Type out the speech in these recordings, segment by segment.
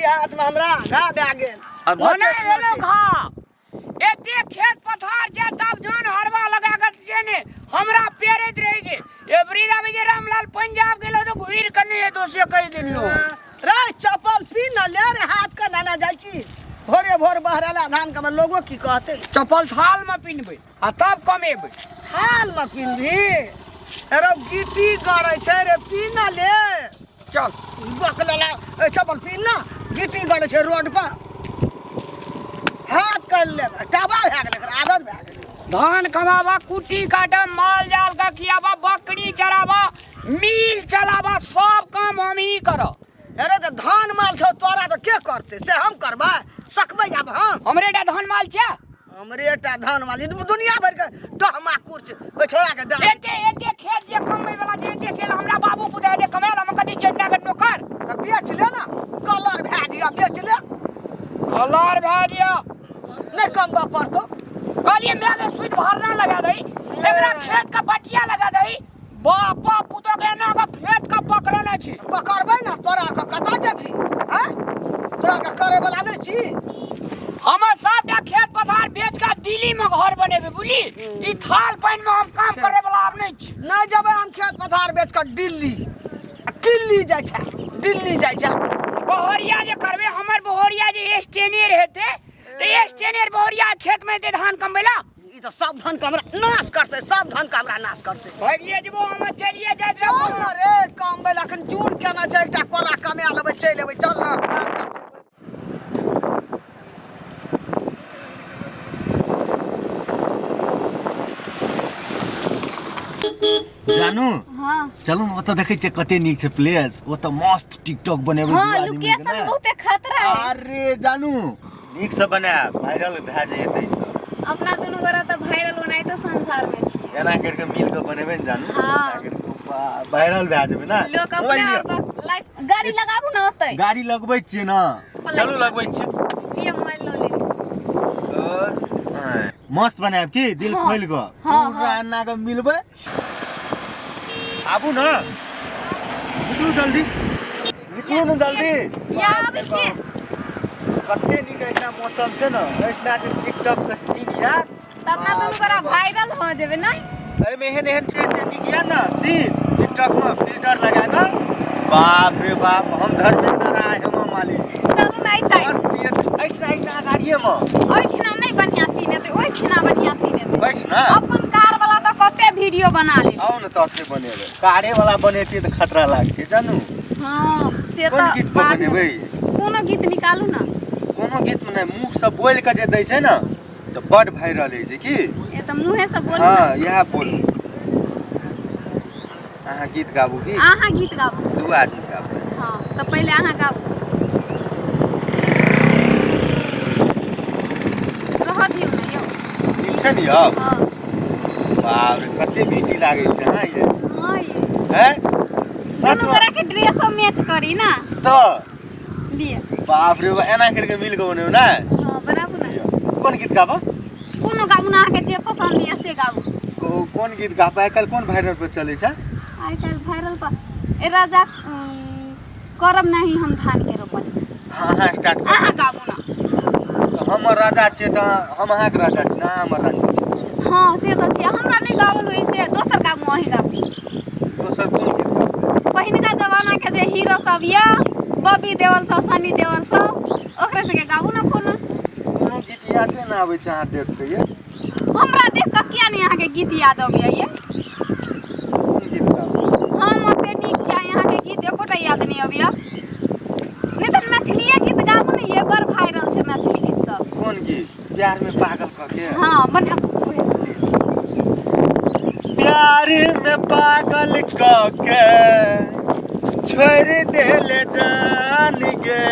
छी हाथमे, हमरा घा भए गेल। भने भेलो घा, एते खेत पथार छै तब जन हरवा लगा के छै ने हमरा पेरैत रहै छै। एबरी आबै जे रामलाल पंजाब गेलो तऽ घुरि के नहि एतो, से कहि देलियो। रे चप्पल पी न ले रे, हाथ के नाना जाइ छी भोरे भोर बहराला धान के, लोगो की कहते? चप्पल थाल में पिनबै आ तब कमेबै। थाल में पिनबी रे? गिट्टी गड़ै छै रे, पी न ले। चल बक लला, ए चप्पल पी न, गिट्टी गड़ै छै रोड पर, हाथ कर ले टाबा भए गेलै, एकर आदत भए गेलै। धान कमाबा, कुट्टी काटब, माल जाल का खियाबा, बकरी चराबा, मिल चलाबा, सब काम हम ही करब। अरे तऽ धान माल छौ तोरा तऽ के करतै? से हम करबै? सकबै आब हम? हमरे टा धान माल छै? हमरे टा धान माल? ई दुनिया भरि के डहमा कुर्स ओहि छोड़ा के डाल। एते एते खेत जे कमबै वाला जे एते खेत हमरा बाबू पुता जे कमायल, हम कथी चेतना के नौकर? तऽ बेच ले ना, कलर भए दिअ, बेच ले। कलर भए दिअ। नहि कमबऽ पड़तौ। कहलिए my के सुइत भरना लगा दही, एकरा खेत का बटिया लगा दही। बापा पुतो के एना के खेत का पकड़ने छी। पकड़बै ना तोरा के, कतऽ जेबही? आँय, तोरा के करे वाला नहि छी। हमर सबटा खेत पथार बेच के दिल्ली में घर बनेबै, बुझली? ई थाल पानि में हम काम करे वाला आब नहि छी। नहि जेबै हम खेत पथार बेच कऽ दिल्ली आ किल्ली जाइ छै, दिल्ली जाइ छै। बहोरिया जे करबै, हमर बहोरिया जे स्टेनेर हेतै तऽ स्टेनेर बहोरिया खेत में हेतै धान कमबै ला। ई तऽ सब धन के हमरा नाश करतै, सब धन के हमरा नाश करतै। भागिए जेबो हम, चलिए जाय। चल न रे कमबै ला, अखन जूड़ केना छै, एकटा कोला कमा लेबै, चलि एबै। चल न। जानू। हाँ। चलू ने, ओतऽ देखै छियै कते नीक छै प्लेस, ओतऽ मस्त टिकटॉक बनेबै। हाँ, दू आदमी के लोकेशन ने। बहुते खतरा है। अरे जानू, नीक से बनायब, वायरल भए जेतै सब। अपना दुनू गोरा तऽ वायरल ओनाहितो संसार में छी। एना करके मिल के बनेबै ने जानू। हाँ। एना करके वायरल भए जेबै ने। लोक अपने मोबाइल लिअ। आप लाइक गाड़ी लगाबू ने ओतै। गाड़ी लगबै छियै ने, चलू लगबै छियै। लिए, मोबाइल लऽ ले। मस्त बनायब की दिल हाँ। खोलि कऽ। हाँ, पूरा हाँ। एना कऽ मिलबै। आबू ने, निकलू जल्दी, निकलू ने जल्दी। या, आबै छी। कते नीक एहिठिना मौसम छै ने, एहिठिना जे टिकटॉक के सीन याद तऽ अपना दुनू गोरा वायरल हो जेबै नै? एहिमे एहन एहन चीज जे नीक यऽ ने सीन टिकटॉक में फिल्टर लगा कऽ, बाप रे बाप, हम धर्मेंद्र आ हेमा मालिनी। चलू ने एहि साइड। मस्त ये एहिठिना, एहिठिना गाड़िए में। ओहिठिना नहि बढ़िया सीन एतै, ओहिठिना बढ़िया सीन एतै। बैठ ने। अपन कार वाला तऽ कते वीडियो बना ले। आउ ने, तऽ अखने बनेबै। कारे वाला बनेतियै तऽ खतरा लागतै जानू। हाँ से कोन तऽ गीत पर बाद में। बनेबै? कोनो गीत निकालू ने। कोनो गीत में नहि, मुँह से बोलि कऽ जे दै छै ने तऽ बड वायरल होइ छै की। ए तऽ मुँहे से बोलू। हाँ, इएह बोलू। अहाँ गीत गाबू की? अहाँ गीत गाबू। दू आदमी गाबू। हाँ, तऽ पहिले अहाँ गाबू। रहऽ दियौ ने यौ। नीक छै ने यौ? हाँ। बाप रे, कते ब्यूटी लागै छै। हाँ ये। हाँ ये। हैं सच दुनू में? गोरा के ड्रेस मैच करी ना। तऽ लिए। बाप रे बा, एना करके मिल के बनेबै ने। हाँ, बनाबू ने। कोन गीत गाबा? कोनो गाबू ने, अहाँके जे पसन्द यऽ से गाबू। कोन गीत गाबा? आइ काल्हि कोन वायरल पर चलै छै? आइ काल्हि वायरल पर ए राजा करब नहीं हम धान के रोपनी। हाँ हाँ, स्टार्ट कर। अहाँ गाबू ने। तऽ हमर राजा छियै तऽ हम अहाँके राजा छी ने, अहाँ हमर रानी छी। हाँ से तऽ छै, हमरा नहि गाबल होइ से दोसर गाबू, अहीं गाबू। दोसर कोन गीत गाबू? पहिनका जमाना के जे हीरो सब यऽ, बॉबी देओल सब, सनी देओल सब, ओकरे सबके गाबू ने कोनो। कोनो गीत यादे ने आबै छै अहाँ देख के ये। हमरा देख कऽ किया नहि अहाँके गीत याद अबैया ये? कोन गीत गाबू? हम ओते नीक छी आ अहाँके गीत एकोटा याद नहि अबैया? नहि तऽ मैथिलीए गीत गाबू ने ये, बड़ वायरल छै मैथिली गीत सब। कोन गीत? प्यार में पागल कऽ के? हाँ, बनाबू। प्यार में पागल कऽ के छोड़ि देले जान गे,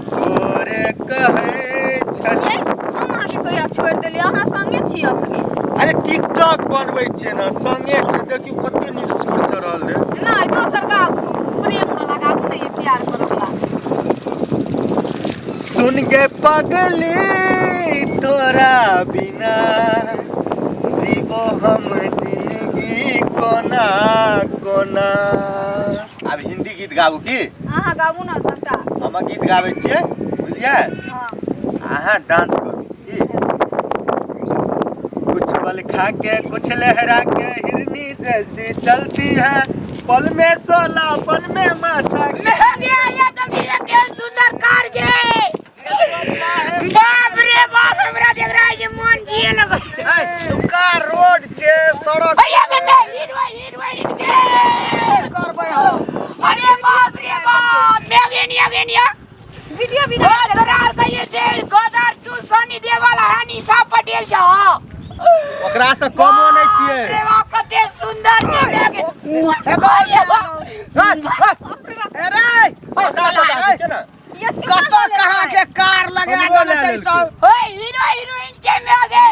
तोरे कहै छल। ये हम अहाँके कहिया छोड़ि देलियै? अहाँ संगे छी अखनी। अरे टिकटॉक बनबै छियै ने, संगे छियै। देखियौ कते नीक सुर चढ़ल रे। नहि, दोसर गाबू, प्रेम वाला गाबू ने ये, प्यार करऽ वाला। सुन गे पगली, तोरा बिना जीवो हम जिंदगी कोना कोना। आब हिंदी गीत गाबू की? अहाँ गाबू ने सबटा। हम गीत गाबै छियै, बुझलियै? हाँ। अहाँ डांस करू की? कुछ पल खा के कुछ लहरा के हिरनी जैसी चलती है, पल में 16 पल में मासा के। मैं गया ये तो ये केहन सुंदर कार गे। बाप रे बाप, हमरा देख रहा है जे मन जिए लगल। कार रोड छै सड़क। भैया के नहीं हीरो हीरोइन के करबै हम। अरे बाप रे बाप, मैं गेनिया गेनिया वीडियो बिगाड़ ओ तोरा आर कहिए छै गदर टू सनी देओल है निशा पटेल छौ। ओकरा से कमो नहि छियै। बाप रे बाप, कते सुंदर छै मैं गे। अरे रे बता बता के ना ये चुना कतऽ ले कहाँ लेबै। के कार लगा हमरो देने लए छै लेलकै। सब। ओए हीरो हीरोइन छै मैं गे।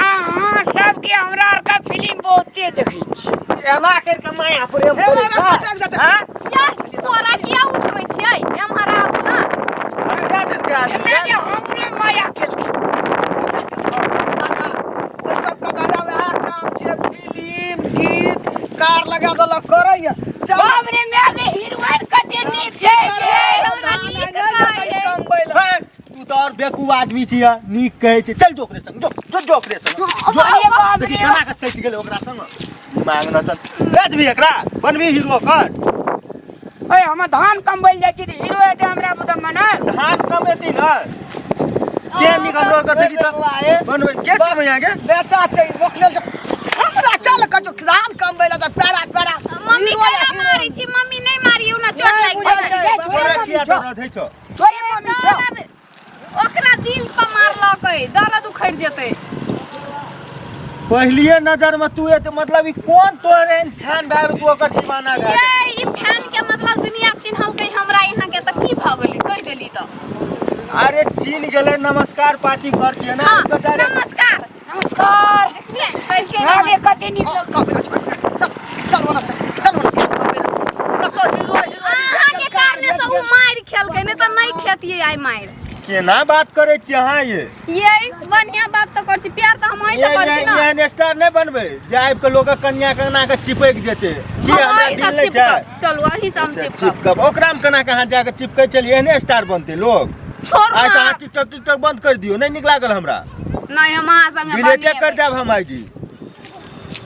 अहाँ सबके हमरा आर के फिल्म बहुते देखै छी। एना करि के माया प्रेम ए, करै रे, छै। पटक देतै। आँय? यार तोरा किया उठबै छियै, एम्हर आबू ना। हँसा देलकै आदमी। मैं गे हमरे माया खेलकै। ओहि सब के दादा वएह काम छै, फिल्म गीत कार लगा देलक करैया। चल बाप रे, मैं गे हीरोइन कते नीक छै गे। कमबै लए। हे, तू तऽ और बेवकूफ आदमी छियै, नीक कहै छै। चल जो ओकरे संग, जो जो जो ओकरे संग जो। अरे बाप देखी रे। केना के सटि गेलै ओकरा संग। मांगना चल बेचबी एकरा, बनबी हीरो कर। ओए हम धान कमबै जाइ छी तऽ हीरो हेतै हमरा बुतम में ना। धान कमेती न के नीक हमरो के देखी तऽ बनबै के छी भैया के। बेटा छै रोकले छै हमरा, चल कजो धान कमबै लए तऽ पेड़ा पेड़ा। मम्मी हीरो या केना हीरोइन। मारै छी? मम्मी नहि मारियौ ना, चोट नहि लागि बुझल जेतै। छै। तोरा किया दर्द होइ छौ? तोरे मम्मी छौ। दर्द ओकरा दिल पर मारलकै, दर्द उखड़ि जेतै। पहिलिए नजर में तू एते मतलब ई कोन तोहर एहन फैन भए गेल तू ओकर दीवाना भए गेल? ये ई फैन के मतलब दुनिया चिन्हलकै हमरा यहाँ के तऽ की भऽ गेलै, कहि देली तऽ। अरे चीन गेलै, नमस्कार पाती करतियै ना। हाँ, तो डायरेक्ट नमस्कार। नमस्कार। देखलियै कहलकै। मैं गे कते नीक चल चल चल ओना चल चल ओना चल कमबै लए। कतऽ हीरो हीरोइन। अहाँके कारणे से उ मारि खेलकै, नहि तऽ नहि खेतियै आइ मारि। केना बात करै छियै अहाँ ये? ये बढ़िया बात तऽ करै छी, प्यार तऽ हम अहीं से ये करै छी ना। एहन स्टार नहि बनबै जे आबि के लोक कन्या केना के चिपकि जेतै की। हम हमरा अहीं से दिल नहि छै। चिपकब, चलू अहीं से हम से चिपकब। चिपकब ओकरा में केना के अहाँ जाके चिपकै छलियै? एहने स्टार बनतै लोग? छोड़ू अच्छा ना। अहाँ टिकटॉक टिकटॉक बंद कर दियौ, नहि नीक लागल हमरा। नहि, हम अहाँ संगे डिलीटे कर बनेबै। देब हम आईडी।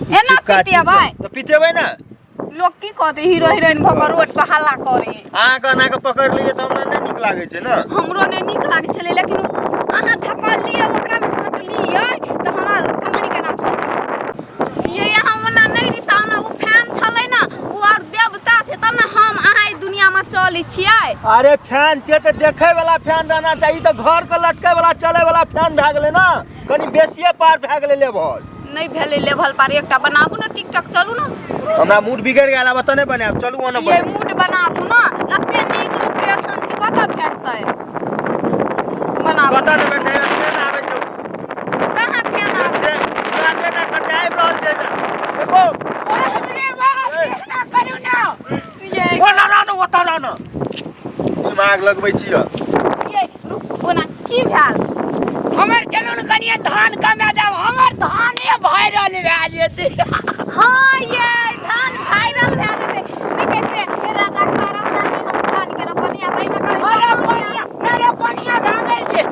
एना चिपका पितियेबै? चिपका। तऽ पितेबै ने। लोग की कहते, हीरो हीरोइन भऽ कऽ रोड पर हल्ला करे। अहाँके एना के पकड़ि लियै तऽ हमरा नहि नीक लागै छै ने। हमरो नहि नीक लागै छलै, लेकिन अहाँ धकलियै ओकरामे सटलियै तऽ हमरा केना नहि केना भऽ गेल। ये अहाँ ओना नहि रिसाउ ने, ओ फैन छलै ने, ओ आओर देवता छै तब ने हम अहाँ एहि दुनियामे चलै छियै। अरे फैन छै तऽ देखै वाला फैन रहना चाही, तऽ घर के लटकै वाला चलै वाला फैन भए गेलै ने, कनि बेसिए पार भए गेलै लेवल। नहि भेलै लेवल पर, एकटा बनाबू ने टिकटॉक, चलू ने। हमरा मूड बिगड़ि गेल, आब ओतऽ नहि बनायब, चलू ओना। ये मूड बनाबू ने, एते नीक लोकेशन छै, कतऽ भेटतै? बनाबू। कतऽ नहि भेटतै? फैन आबै छै। कहाँ फैन आबै? फैन दुकान पे ना करते आबि रहल छै, देखो। बाप रे बाप, एना करू ना। ये ओना रह न, ओतऽ रह न, दिमाग लगबै छियै। ये रुक, ओना की भेल? हमर चलू ने कनिए धान कमा जाब, हमर धाने वायरल भए जेतै। हाँ ये धान वायरल भए जेतै। नहि कहै छै राजा करब नाही हम धान के रोपनिया, ताहिमे कहै अरे पनिया मेरे पनिया भए गेल छै,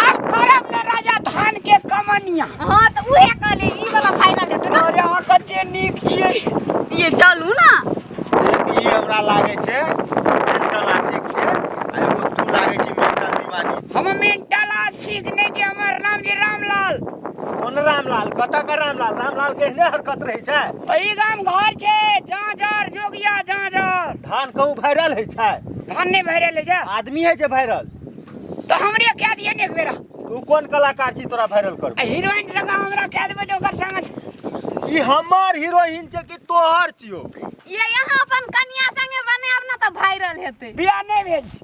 आब करब ने राजा धान के कमनिया। हाँ तऽ उहे कहलियै, ई वाला फाइनल हेतै ने। अरे अहाँ कते नीक छियै। ये चलू ना। एक ई हमरा लागै छै मेंटल आशिक छै आ एगो तू लागै छै मेंटल दीवानी। हम मेंटल आशिक नहि छै, हमर नाम जे रामलाल। कोन रामलाल? कतऽ के रामलाल? रामलाल के एहने हरकत रहै छै? एहि गाम घर छै झाँझर जोगिया झाँझर। धान कहूँ वायरल होइ छै? धान नहि वायरल होइ छै। आदमी होइ छै वायरल। तऽ हमरे कए दिअ ने एक बेरा। तू कोन कलाकार छी तोरा वायरल करबो? आ हीरोइन संग हमरा कए देबै तऽ ओकर संग। ई हमर हीरोइन छै कि तोहर छियौ? ये यहाँ अपन कन्या संगे बनायब ने तऽ वायरल हेतै। बियाह नहि भेल छै।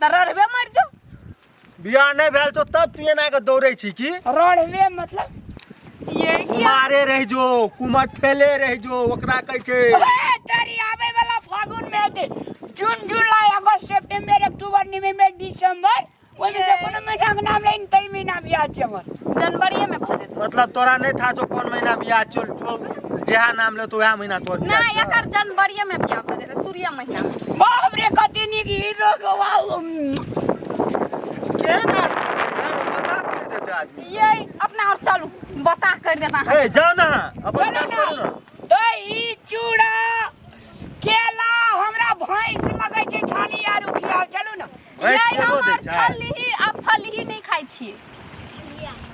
तऽ रढ़बे मरि जो। बियाह नहि भेल छौ तब तू एना के दौड़ै छी की? रढ़बे मतलब? ये किया? कुमारे रहि जो, कुमर ठेले रहि जो ओकरा कहै छै। हे तारी, आबै वाला फागुन मे हेतै। जून जुलाई अगस्त सितंबर अक्टूबर नवंबर दिसंबर, ओहिमे से कोनो महीना के नाम लैन तै महीना बियाह छै हमर। जनवरीए में भऽ जेतै। मतलब तोरा नहि था छौ कोन महीना बियाह चल। जहाँ नाम ले तो वएह महीना तोहर बियाह नहीं छौ। एकर जनवरीये में बियाह भऽ जेतै सूर्य महीना में। बाप रे कते नीक हीरो के वाह। केहन आदमी छै यार, पता कर देते आदमी। ये अपना और चलू बता कर देता अहाँ। ए जाओ ना अपन चलो काम ना। करू ना। दही चूड़ा केला हमरा भैंस लगै छै छाली आर खियाउ चलू ना। भैंस ये केबो दै हमर छै? छलही आ फलही नहीं खाइ छियै।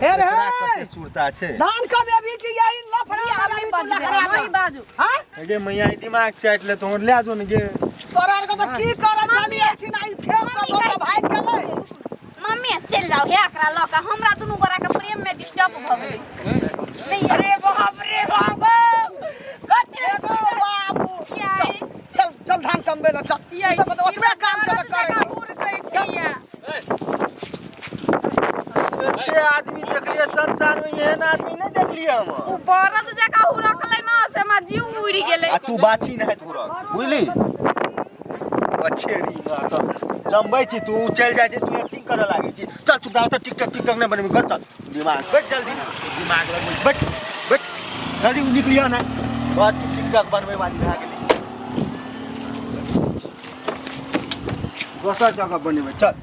हे रे ओकरा कते सुरता छै। धान कमेबी कि यही लफड़ा ई हम नहीं बनाबी तू बजबै, लफड़ा हम नहीं बाजू। हाँ गे मैया ई दिमाग चाटि ले तोहर ले जो ने गे। तोरा आर के तऽ की करऽ मम्मी, छलियै एहिठिना ई फेर मम्मी सब कहै भागि गेलै। मम्मी चलि जाउ हे एकरा लऽ कऽ हमरा दुनू गोरा के प्रेम में डिस्टर्ब भऽ गेलै। नहीं अरे बाप रे बाप कते एगो बाबू किया चल चल चल धान कमबै लए चल। ये ई सब तऽ ओतबे काम छौ तऽ करै छौ। उड़कै छै या। एते आदमी देखलिए संसार में एहन आदमी नहीं देखलिए हम। उ बरद जकाँ हुरकलै न से हमरा जीव उड़ि गेलै। आ तू बाछी नहीं थोड़ा बुझली बछेरी जमबै छी तू चलि जाइ छी तू एक्टिंग करऽ लागै छी। चल चुप रह तऽ टिकटक टिकटक नहि बनेबी घर चल। दिमाग बैठ जल्दी दिमाग लगबै बैठ बैठ जल्दी निकलियो ना बस तू टिकटक बनबै वाली भए गेलै। दोसर जगह बनेबै चल।